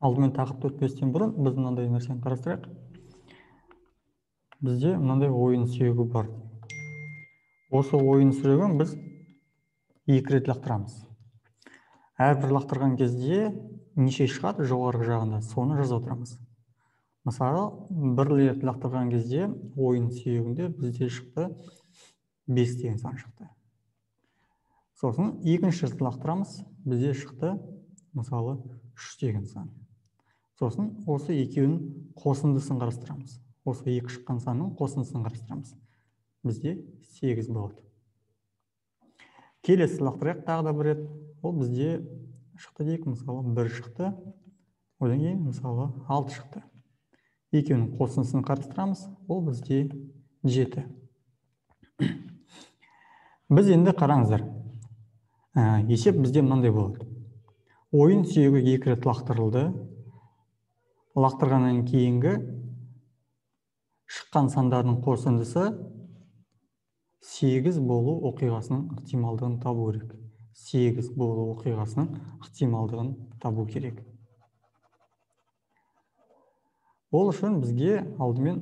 Алдымен тақырыпты өтпестен бұрын біз мынандай нәрсені қарастырайық. Бізде мынандай ойын сүйегі бар. Осы ойын сүйегін біз екі рет лақтырамыз. Әрбір лақтырған кезде неше шығады жоғарғы жағында, соны жазып отырамыз. Мысалы, бір рет лақтырған кезде ойын сүйегінде бізде шықты 5 деген сан шықты. Сосын екінші рет лақтырамыз, бізде шықты мысалы 3 деген сан. Сосын осы екеуінің қосындысын қарастырамыз. Осы екі шыққан санның қосындысын қарастырамыз. Бізде 8 болады. Келесі лақтырайық тағы да бір рет. Ол бізде шықты дейік, мысалы 1 шықты. Одан кейін мысалы 6 шықты. Екеуінің қосындысын қарастырамыз. Ол бізде 7. Біз енді қараңыздар. Есеп бізде мынандай болады. Ойын сүйегі екі рет лақтырылды. Лақтырғаннан кейінгі шыққан сандардың қосындысы 8 болу оқиғасының ықтималдығын табу керек. 8 болу оқиғасының ықтималдығын табу керек. Ол үшін бізге алдымен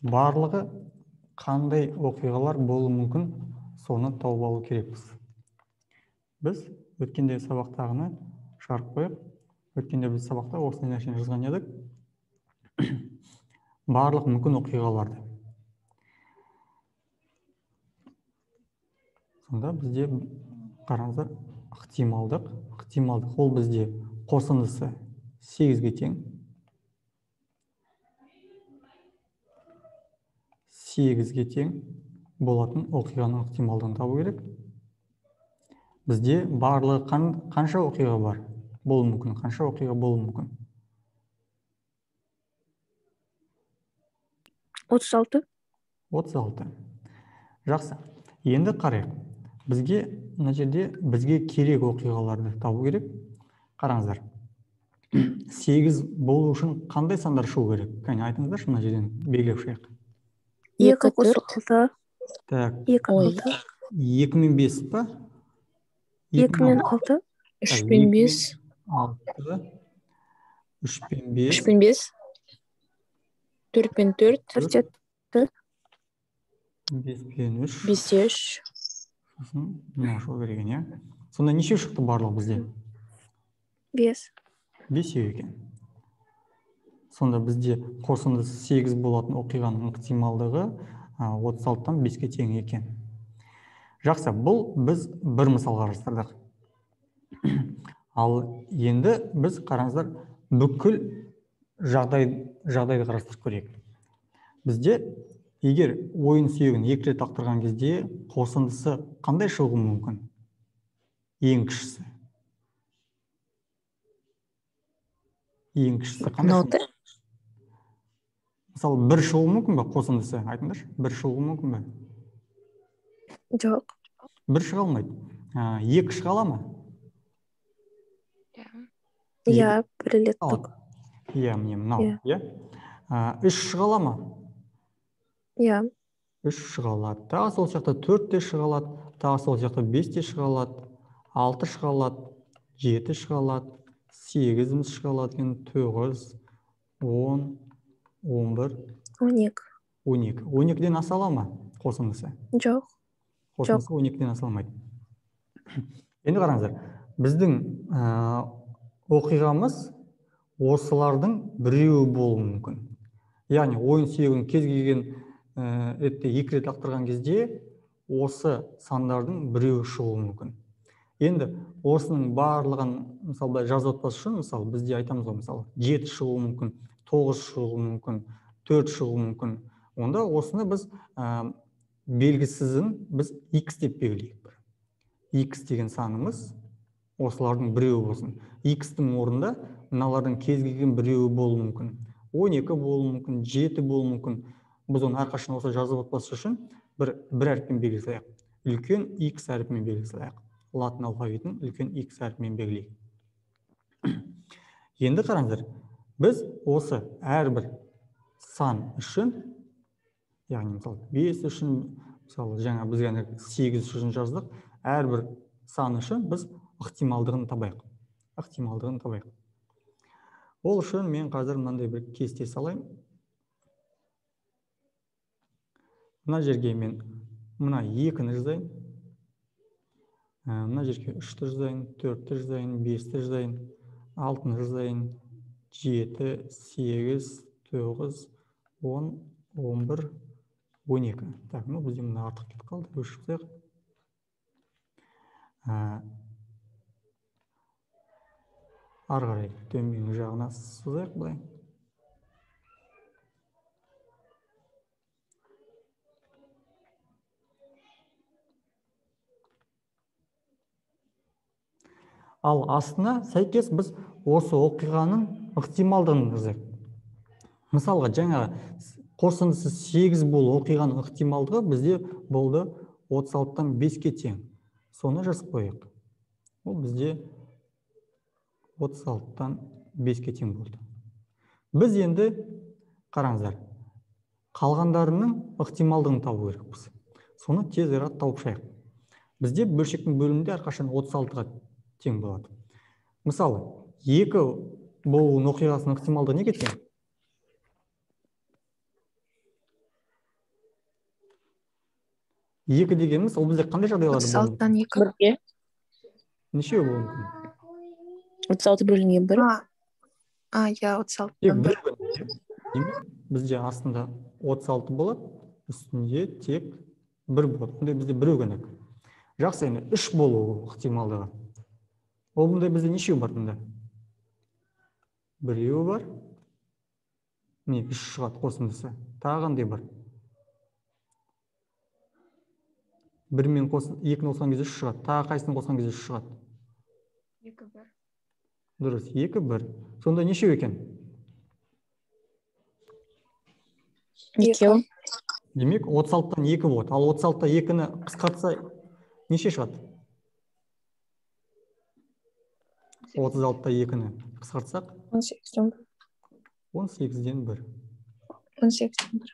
барлығы қандай оқиғалар болуы мүмкін, соны тауып алу керекпіз. Біз өткенде сабақтағыны шығарып қойып, өткенде біз сабақта осындай нәрсені жазған едік. Барлық мүмкін оқиғаларды. Сонда бізде қараңыздар, ықтималдық, ықтималдық ол бізде қосындысы 8-ге тең. 8-ге тең болатын оқиғаның ықтималдығын табу керек. Бізде барлығы қанша оқиға бар? Болуы мүмкін. Қанша оқиға болуы мүмкін? 36. 36. Жақсы. Енді қарайық. Бізге мына жерде бізге керек оқиғаларды табу керек. Қараңыздар. 8 болу үшін қандай сандар шығу керек? Кәне айтыңыздаршы, мына жерден белгілеп шығайық. 2 қосу 6. Так. 2 6. 2 мен 5 па? 2 мен 6. 3 пен 5. 6. 3 пен 5. 3 пен 5. 4 пен 4. 4 4. 5 пен 3. 5 те 3. Сосын мынау шығу керек екен, иә? Сонда неше шықты барлығы бізде? 5. 5 екен. Сонда бізде қосындысы 8 болатын оқиғаның ықтималдығы 36-тан 5-ке тең екен. Жақсы, бұл біз бір мысал қарастырдық. Ал енді біз қараңыздар, бүкіл жағдайды қарастырып көрейік. Бізде егер ойын сүйегін екі рет лақтырған кезде қосындысы қандай шығуы мүмкін? Ең кішісі. Ең кішісі қандай? 6. Мысалы, бір шығуы мүмкін бе қосындысы? Айтыңдаршы, бір шығуы мүмкін бе? Жоқ. Бір шыға алмайды. Екі шыға ала ма? Иә, бір реттік. Иә, міне мынау, иә. 3 шыға ала ма? Иә. 3 шыға алады. Тағы сол сияқты 4 те шыға алады, тағы сол сияқты 5 те шыға алады, 6 шыға алады, 7 шыға алады, 8-іміз шыға алады екен, 9, 10, 11, 12. 12. 12-ден аса ала ма қосындысы? Жоқ. Қосындысы 12-ден аса алмайды. Енді қараңыздар, біздің оқиғамыз осылардың біреуі болуы мүмкін. Яғни ойын сүйегін кез келген ретте екі рет лақтырған кезде осы сандардың біреуі шығуы мүмкін. Енді осының барлығын мысалы былай жазып отпас үшін, мысалы бізде айтамыз ғой, мысалы 7 шығуы мүмкін, 9 шығуы мүмкін, 4 шығуы мүмкін. Онда осыны біз белгісізін біз x деп белгілейік бір. X деген санымыз осылардың біреуі болсын. X-тің орнында мыналардың кез келген біреуі болуы мүмкін. 12 болуы мүмкін, 7 болуы мүмкін. Біз оны әрқашан осы жазып отпас үшін бір әріппен белгілей салайық. Үлкен X әрпімен белгілей салайық. Латын алфавитін үлкен X әрпімен белгілейік. Енді қараңыздар, біз осы әрбір сан үшін, яғни мысалы 5 үшін, мысалы жаңа біз ғана 8 үшін жаздық, әрбір сан үшін біз ықтималдығын табайық. Ықтималдығын табайық. Ол үшін мен қазір мынандай бір кесте салайын. Мына жерге мен мына 2-ні жазайын. Мына жерге 3-ті жазайын, 4-ті жазайын, 5-ті жазайын, 6-ны жазайын, 7, 8, 9, 10, 11, 12. Так, ну бізде мына артық кетіп қалды, өшіріп тастайық. Ары қарай төменгі жағына сызайық былай. Ал астына сәйкес біз осы оқиғаның ықтималдығын жазайық. Мысалға, жаңағы қосындысы 8 болу оқиғаның ықтималдығы бізде болды 36-тан 5-ке тең. Соны жазып қояйық. Ол бізде 36-тан 5-ке тең болды. Біз енді қараңыздар, қалғандарының ықтималдығын табу керекпіз. Соны тез арада тауып шығайық. Бізде бөлшектің бөлімінде әрқашан 36-ға тең болады. Мысалы, 2 болуының оқиғасының ықтималдығы неге тең? 2 дегеніміз, ол бізде қандай жағдайларда болуы мүмкін? 36-тан 2. Бірге. Нешеу болуы мүмкін? 36 бөлінген 1. Иә, 36-тан 1. Демек, бізде астында 36 болады, үстінде тек 1 болады. Ондай бізде біреу ғана. Жақсы, енді 3 болуы ықтималдығы. Ол бұндай бізде нешеу бар бұнда? Біреу бар. Міне 3 шығады қосындысы. Тағы қандай бар? 1 мен 2-ні қосқан кезде 3 шығады. Тағы қайсысын қосқан кезде 3 шығады? 2, 1. Дұрыс, 2, 1. Сонда нешеу екен? 2. Демек, 36-тан 2 болады. Ал 36-та 2-ні қысқартса неше шығады? 36-та 2-ні қысқартсақ? 18-ден 1. 18-ден 1. 18-ден 1.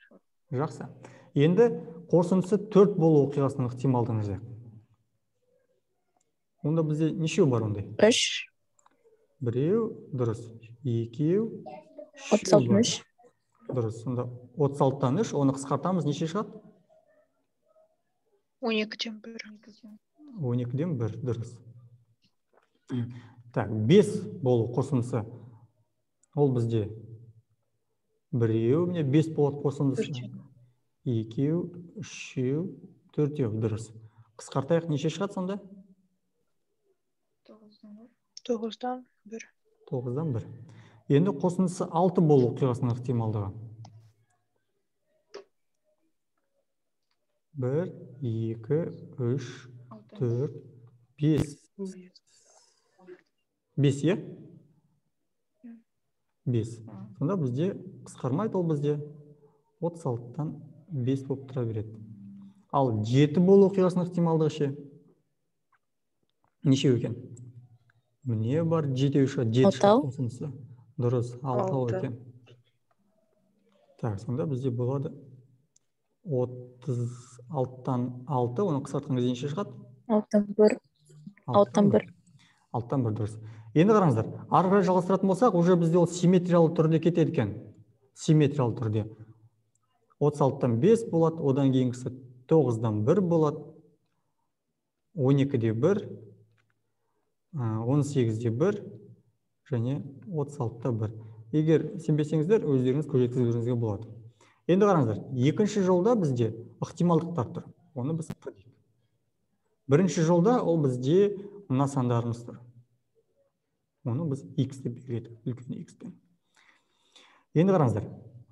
Жақсы. Енді қосындысы 4 болу оқиғасының ықтималдығын жазайық. Онда бізде нешеу бар ондай? 3. Біреу, дұрыс. 2, 3. 36-тан 3. Дұрыс. Сонда 36-тан 3, оны қысқартамыз, неше шығады? 12-ден 1. 12-ден 1, дұрыс. Так, 5 болу қосындысы. Ол бізде біреу, міне 5 болады қосындысы. 2, 3, 4, дұрыс. Қысқартайық, неше шығады сонда? 9-дан 1. 9-дан 1. Енді қосындысы 6 болу оқиғасының ықтималдығы. 1, 2, 3, 4, 5. 5, иә? 5. Сонда бізде қысқармайды, ол бізде 36-тан 5 болып тұра береді. Ал 7 болу оқиғасының ықтималдығы ше? Нешеу екен? Міне бар 7 шығады, 7 шығады қосындысы. Дұрыс, 6 екен. Так, сонда бізде болады 36-тан 6, оны қысқартқан кезде неше шығады? 6-тан 1. 6-тан 1. 6-тан 1, дұрыс. Енді қараңыздар, ары қарай жалғастыратын болсақ, уже бізде ол симметриялы түрде кетеді екен. Симметриялы түрде. 36-тан 5 болады, одан кейінгісі 9-дан 1 болады, 12-де 1, 18-де 1 және 36-та 1. Егер сенбесеңіздер, өздеріңіз көз жеткізулеріңізге болады. Енді қараңыздар, екінші жолда бізде ықтималдықтар тұр. Оны біз П дейік. Бірінші жолда ол бізде мына сандарымыз тұр. Оны біз X деп белгіледік, үлкен X-пен. Енді қараңыздар,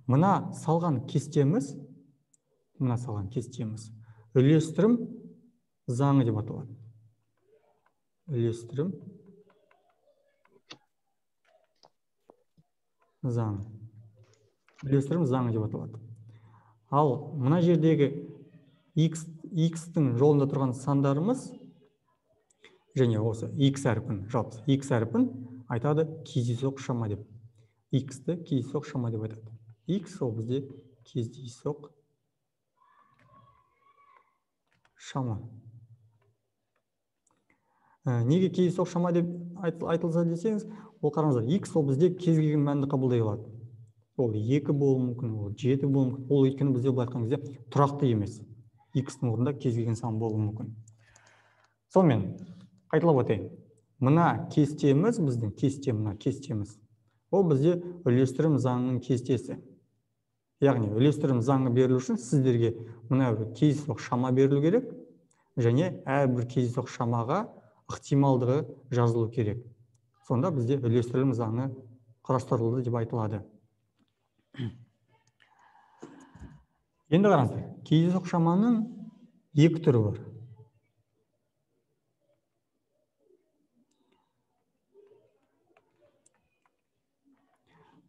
мына салған кестеміз, үлестірім заңы деп аталады. Үлестірім заңы. Үлестірім заңы деп аталады. Ал мына жердегі X-тің жолында тұрған сандарымыз және осы X әрпін, жалпы X әрпін айтады кездейсоқ шама деп. X-ті кездейсоқ шама деп айтады. X ол бізде кездейсоқ шама. Неге кездейсоқ шама деп айтылса десеңіз, Ол қараңыздар, x ол бізде кез келген мәнді қабылдай алады. Ол 2 болуы мүмкін, ол 7 болуы мүмкін. Ол өйткені бізде былай айтқан кезде тұрақты емес. X-ның орнында кез келген сан болуы мүмкін. Сонымен, қайталап өтейін. Мына кестеміз, біздің кесте, мына кестеміз. Ол бізде үлестірім заңының кестесі. Яғни үлестірім заңы берілу үшін сіздерге мына бір кездейсоқ шама берілу керек және әрбір кездейсоқ шамаға ықтималдығы жазылу керек. Сонда бізде үлестірілім заңы құрастырылды деп айтылады. Енді қараңыздар, кездейсоқ шаманың екі түрі бар.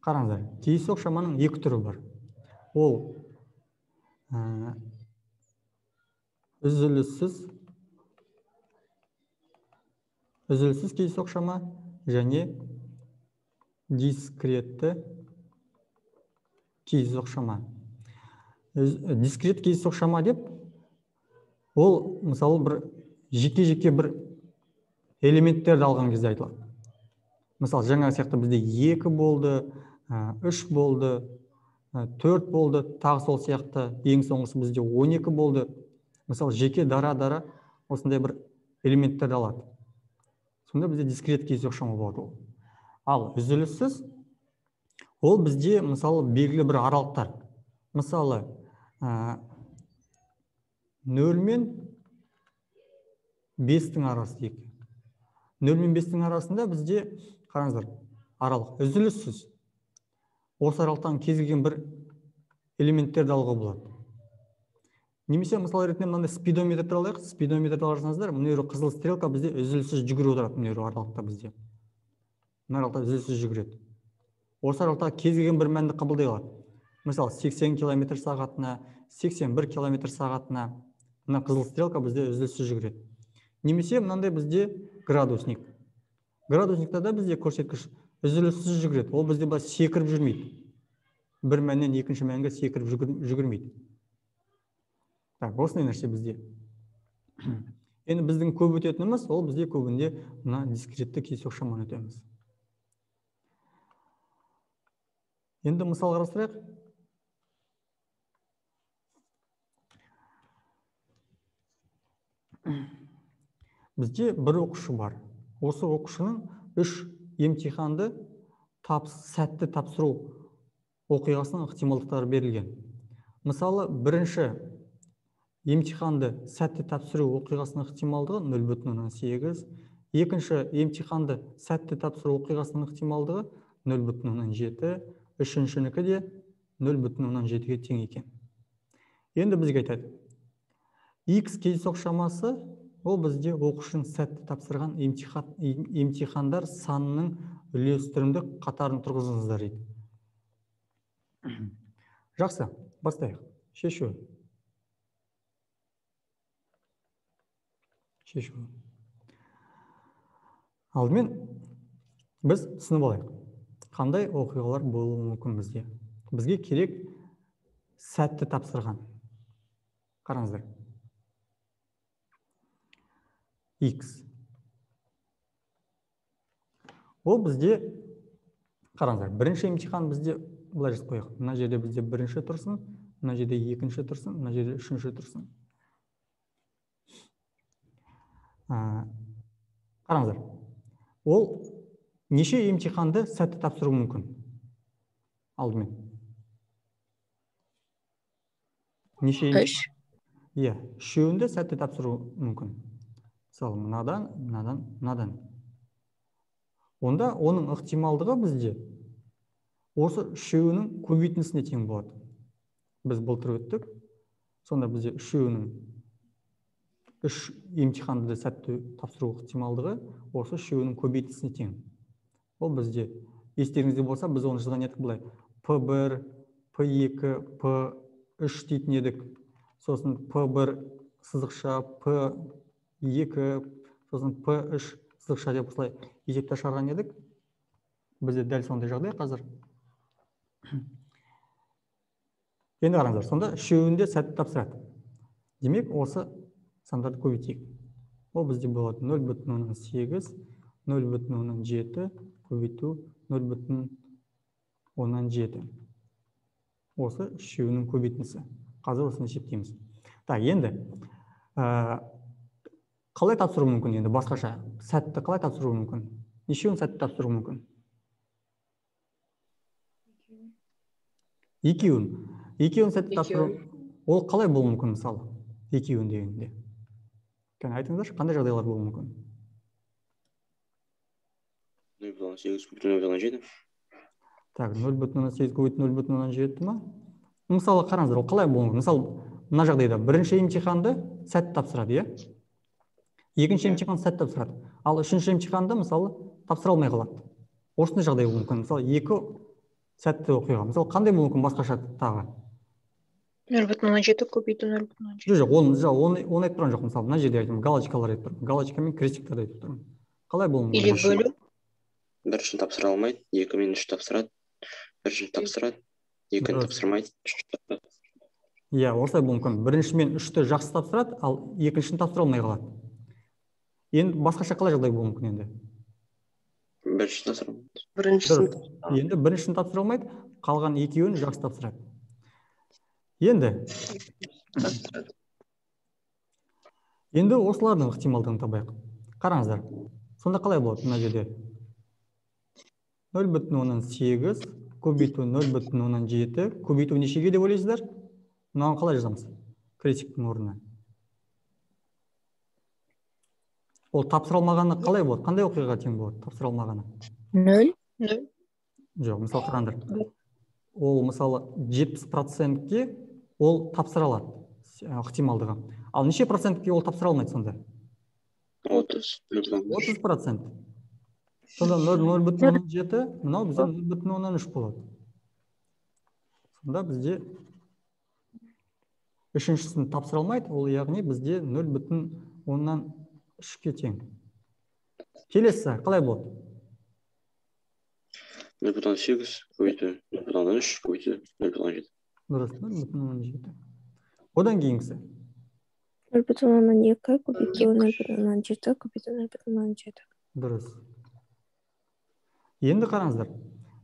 Қараңыздар, кездейсоқ шаманың екі түрі бар. Ол үзіліссіз кездейсоқ шама және дискретті кездейсоқ шама. Дискрет кездейсоқ шама деп ол мысалы бір жеке-жеке бір элементтерді алған кезде айтылады. Мысалы жаңа сияқты бізде 2 болды, 3 болды, 4 болды, тағы сол сияқты ең соңғысы бізде 12 болды. Мысалы жеке дара-дара осындай бір элементтерді алады. Сонда бізде дискрет кездейсоқ шама болады ол. Ал үзіліссіз ол бізде мысалы белгілі бір аралықтар. Мысалы 0 мен 5-тің арасы дейік. 0 мен 5-тің арасында бізде қараңыздар аралық үзіліссіз. Осы аралықтан кез келген бір элементтерді алуға болады. Немесе мысал ретінде мынандай спидометрді алайық. Спидометрді алсаңыздар, мына жерде қызыл стрелка бізде үзіліссіз жүгіріп отырады. Мына жерде аралықта бізде. Мына аралықта үзіліссіз жүгіреді. Осы аралықта кез келген бір мәнді қабылдай алады. Мысалы 80 км сағатына, 81 км сағатына мына қызыл стрелка бізде үзіліссіз жүгіреді. Немесе мынандай бізде градусник. Градусникта да бізде көрсеткіш үзіліссіз жүгіреді. Ол бізде былай секіріп жүрмейді. Бір мәннен екінші мәнге секіріп жүгірмейді. Так, осындай нәрсе бізде. Енді біздің көп өтетініміз, ол бізде көбінде мына дискретті кездейсоқ шаманы өтеміз. Енді мысал қарастырайық. Бізде бір оқушы бар. Осы оқушының 3 емтиханды сәтті тапсыру оқиғасының ықтималдықтары берілген. Мысалы, бірінші емтиханды сәтті тапсыру оқиғасының ықтималдығы 0,8, екінші емтиханды сәтті тапсыру оқиғасының ықтималдығы 0,7, үшіншінікі де 0,7-ге тең екен. Енді бізге айтады, X кездейсоқ шамасы ол бізде оқушының сәтті тапсырған емтихандар санының үлестірімді қатарын тұрғызыңыздар дейді. Жақсы, бастайық. Шешу. Шешу. Алдымен біз түсініп алайық. Қандай оқиғалар болуы мүмкін бізде? Бізге керек сәтті тапсырған. Қараңыздар. X. Ол бізде, қараңыздар, бірінші емтихан бізде былай жазып қояйық. Мына жерде бізде бірінші тұрсын, мына жерде екінші тұрсын, мына жерде үшінші тұрсын. Қараңыздар, ол неше емтиханды сәтті тапсыру мүмкін? Алдымен. Неше? 3. Иә, үшеуінде сәтті тапсыру мүмкін. Мысалы, мынадан, мынадан, мынадан. Онда оның ықтималдығы бізде осы үшеуінің көбейтіндісіне тең болады. Біз былтыр өттік. Сонда бізде үшеуінің үш емтиханды сәтті тапсыру ықтималдығы осы үшеуінің көбейтіндісіне тең. Ол бізде естеріңізде болса, біз оны жазған едік былай. P1, P2, P3 дейтін едік. Сосын P1 сызықша, P2, сосын P3 сызықша деп осылай есепті шығарған едік. Бізде дәл сондай жағдай қазір. Енді қараңыздар, сонда үшеуінде сәтті тапсырады. Демек, осы сандарды көбейтейік. Ол бізде болады 0,8 0,7 көбейту 0,7. Осы үшеуінің көбейтіндісі. Қазір осыны есептейміз. Так, енді қалай тапсыру мүмкін енді басқаша? Сәтті қалай тапсыру мүмкін? Нешеуін сәтті тапсыру мүмкін? Екеуін. Екеуін сәтті тапсыру. Ол қалай болуы мүмкін мысалы? Екеуін дегенде. Кәне айтыңыздаршы, қандай жағдайлар болуы мүмкін? 0,8 көбейту 0,7. Так, 0,8 көбейту 0,7 ма? Мысалы, қараңыздар, ол қалай болуы мүмкін? Мысалы, мына жағдайда бірінші емтиханды сәтті тапсырады, иә? Екінші емтиханды сәтті тапсырады. Ал үшінші емтиханды, мысалы, тапсыра алмай қалады. Осындай жағдай болуы мүмкін. Мысалы, екі сәтті оқиға. Мысалы, қандай болуы мүмкін басқаша тағы? 0,7 көбейту 0,7. Жоқ, оны айтып тұрған жоқ. Мысалы, мына жерде айтамын, галочкалар айтып тұрмын. Галочка мен крестиктерді айтып тұрмын. Қалай болуы мүмкін? Или бөлу. Біріншін тапсыра алмайды, 2 мен 3 тапсырады, біріншін тапсырады, екіні тапсырмайды, үшінші тапсырады. Иә, осылай болуы мүмкін. Бірінші мен 3-ті жақсы тапсырады, ал екіншіні тапсыра алмай қалады. Енді басқаша қалай жағдай болуы мүмкін енді? Біріншісін тапсыра алмайды. Біріншісін. Енді біріншісін тапсыра алмайды, қалған екеуін жақсы тапсырады. Енді енді осылардың ықтималдығын табайық. Қараңыздар. Сонда қалай болады мына жерде? 0,8 көбейту 0,7 көбейту нешеге деп ойлайсыздар? Мынаны қалай жазамыз? Крестиктің орнына. Ол тапсыра алмағаны қалай болады? Қандай оқиғаға тең болады тапсыра алмағаны? 0. Жоқ, мысалы қараңдар. Ол мысалы 70%-ке ол тапсыра алады ықтималдығы. Ал неше процентке ол тапсыра алмайды сонда? 30. 30%. Сонда 0,7, мынау бізде 0,3 болады. Сонда бізде үшіншісін тапсыра алмайды, ол яғни бізде 0,3-ке тең. Келесі қалай болады? 0,8 көбейту 0,3 көбейту 0,7. Дұрыс, 0,7. Одан кейінгісі? 0,2 көбейту 0,7 көбейту 0,7. Дұрыс. Енді қараңыздар.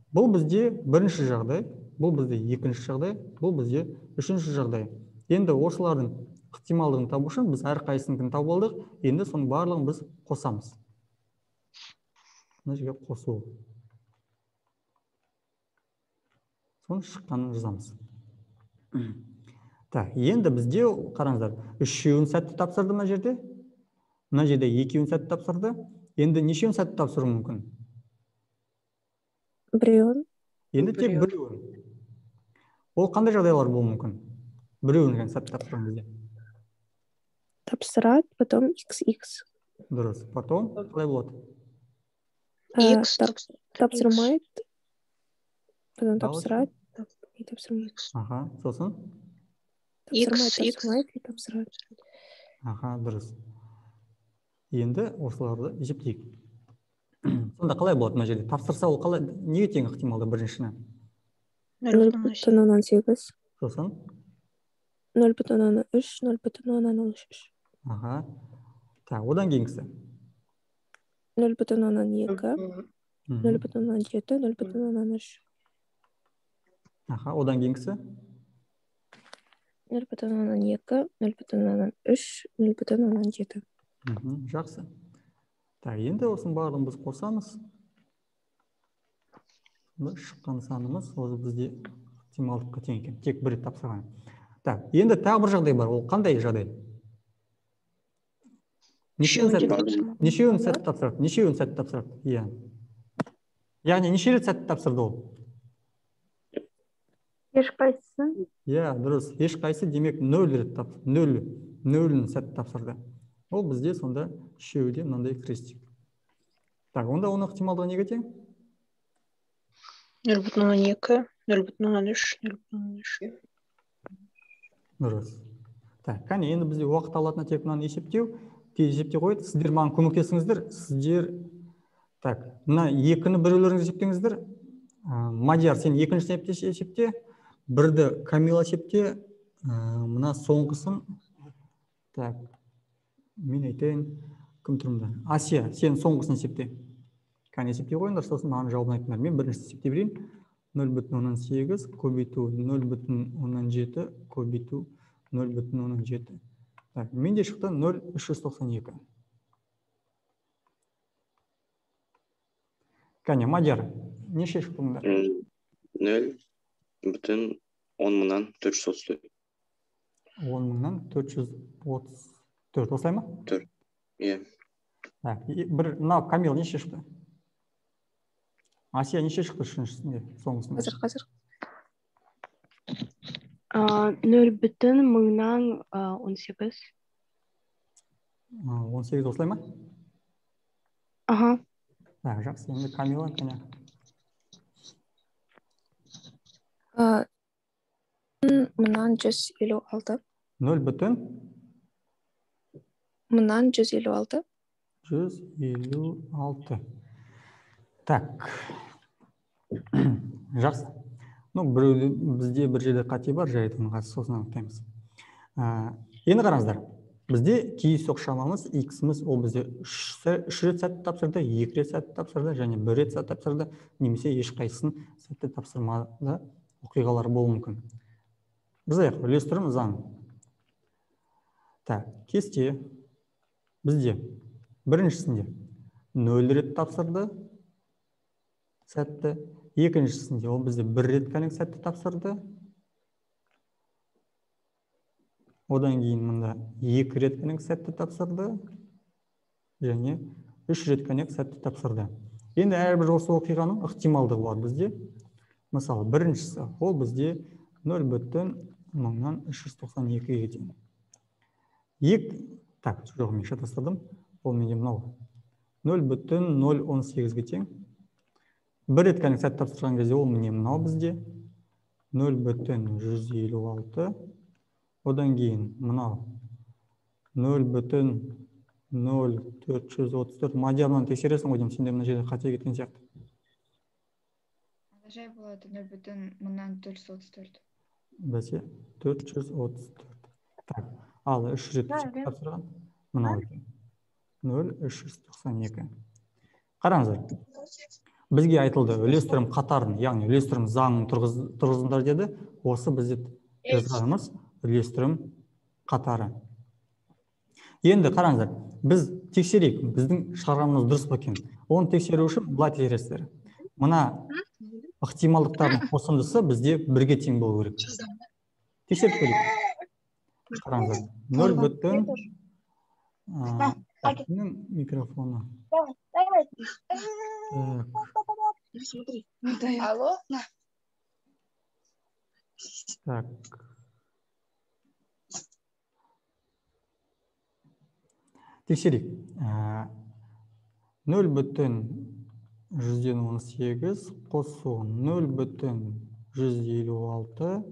Бұл бізде бірінші жағдай, бұл бізде екінші жағдай, бұл бізде үшінші жағдай. Енді осылардың ықтималдығын табу үшін біз әрқайсысыныкін тауып алдық. Енді соның барлығын біз қосамыз. Мына жерге қосу. Соның шыққанын жазамыз. Так, енді бізде қараңыздар, үшеуін сәтті тапсырды мына жерде. Мына жерде екеуін сәтті тапсырды. Енді нешеуін сәтті тапсыру мүмкін? Біреуін. Енді тек біреуін. Ол қандай жағдайлар болуы мүмкін? Біреуін сәтті тапсырған кезде. Тапсырады, потом XX. Дұрыс. Потом қалай болады? X тапсырмайды. Потом тапсырады и тапсырмайды. Аха, сосын? Тапсырмайды, тапсырмайды и тапсырады. Аха, дұрыс. Енді осыларды есептейік. Сонда қалай болады мына жерде? Тапсырса ол қалай, неге тең ықтималды біріншіні? 0,8. Сосын? 0,3, 0,03. Аха. Так, одан кейінгісі? 0,2, 0,7, 0,3. Аха, одан кейінгісі? 0,2, 0,3, 0,7. Жақсы. Так, енді осының барлығын біз қосамыз. Шыққан санымыз осы бізде ықтималдыққа тең екен. Тек бір рет тапсырған. Так, енді тағы бір жағдай бар. Ол қандай жағдай? Нешеуін сәтті тапсырады? Нешеуін сәтті тапсырады? Иә. Яғни неше рет сәтті тапсырды ол? Ешқайсысын. Иә, дұрыс. Ешқайсысы, демек 0 рет тапсырды. 0, 0-ін сәтті тапсырды. Ол бізде сонда үшеуі де мынандай крестик. Так, онда оның ықтималдығы неге тең? 0,2, 0,3, 0,3. Дұрыс. Так, кәне, енді бізде уақыт алатын тек мынаны есептеу. Тез есептей қояйық. Сіздер маған көмектесіңіздер. Сіздер, так, мына екіні біреулеріңіз есептеңіздер. Мадияр, сен екіншісін есепте, бірді Камила есепте, мына соңғысын, так, мен айтайын, кім тұр мында? Асия, сен соңғысын есепте. Кәне, есептей қойыңдар, сосын маған жауабын айтыңдар. Мен бірінші есептей берейін. 0,8 көбейту 0,7 көбейту 0,7. Так, менде шықты 0,392. Кәне, Мадияр, неше шықты мұнда? 0,10434. 10434. Осылай ма? 4. Иә. Так, бір мынау Камил неше шықты? Асия неше шықты үшіншісінде, соңғысында? Қазір. 0,1018. 18 осылай ма? Аха. Так, жақсы, енді Камила, кәне. 156. 0, 156. 156. Так. Жақсы. Ну, біреуде, бізде бір жерде қате бар, жарайды, оны қазір сосын анықтаймыз. Енді қараңыздар. Бізде кездейсоқ шамамыз x-іміз, ол бізде 3 рет сәтті тапсырды, 2 рет сәтті тапсырды және 1 рет сәтті тапсырды, немесе ешқайсысын сәтті тапсырмады оқиғалар болуы мүмкін. Бұзайық, үлестірім заң. Так, кесте бізде біріншісінде 0 рет тапсырды сәтті, екіншісінде ол бізде 1 рет кәнек сәтті тапсырды. Одан кейін мында 2 рет кәнек сәтті тапсырды және 3 рет кәнек сәтті тапсырды. Енді әрбір осы оқиғаның ықтималдығы бар бізде. Мысалы, біріншісі ол бізде 0,1392-ге тең. Так, жоқ, мен шатастырдым. Ол менде мынау 0,018-ге тең. Бір рет кәнек сәтті тапсырған кезде ол міне мынау бізде 0,156. Одан кейін мынау 0,0434. Мадияр, мынаны тексересің ғой деймін, сенде мына жерде қате кеткен сияқты. Жай болады 0,434. Бәсе, 434. Так, ал 3 рет тапсырған мынау екен. 0,392. Қараңыздар. Бізге айтылды үлестірім қатарын, яғни үлестірім заңын тұрғызыңдар деді. Осы бізде жазғанымыз үлестірім қатары. Енді қараңыздар, біз тексерейік, біздің шығарғанымыз дұрыс па екен. Оны тексеру үшін былай тексересіздер. Мына ықтималдықтардың қосындысы бізде бірге тең болу керек. Тексеріп көрейік. Қараңыздар, 0, микрофоны. Так. Тексерейік. 0,118 қосу 0,156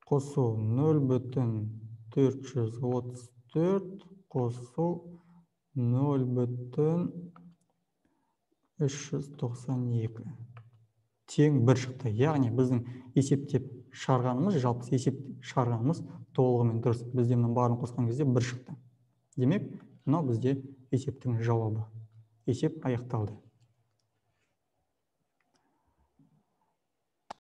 қосу 0,434 қосу 0,392 тең 1 шықты. Яғни біздің есептеп шығарғанымыз, жалпы есептеп шығарғанымыз толығымен дұрыс. Бізде мынаның барын қосқан кезде 1 шықты. Демек, мынау бізде есептің жауабы. Есеп аяқталды.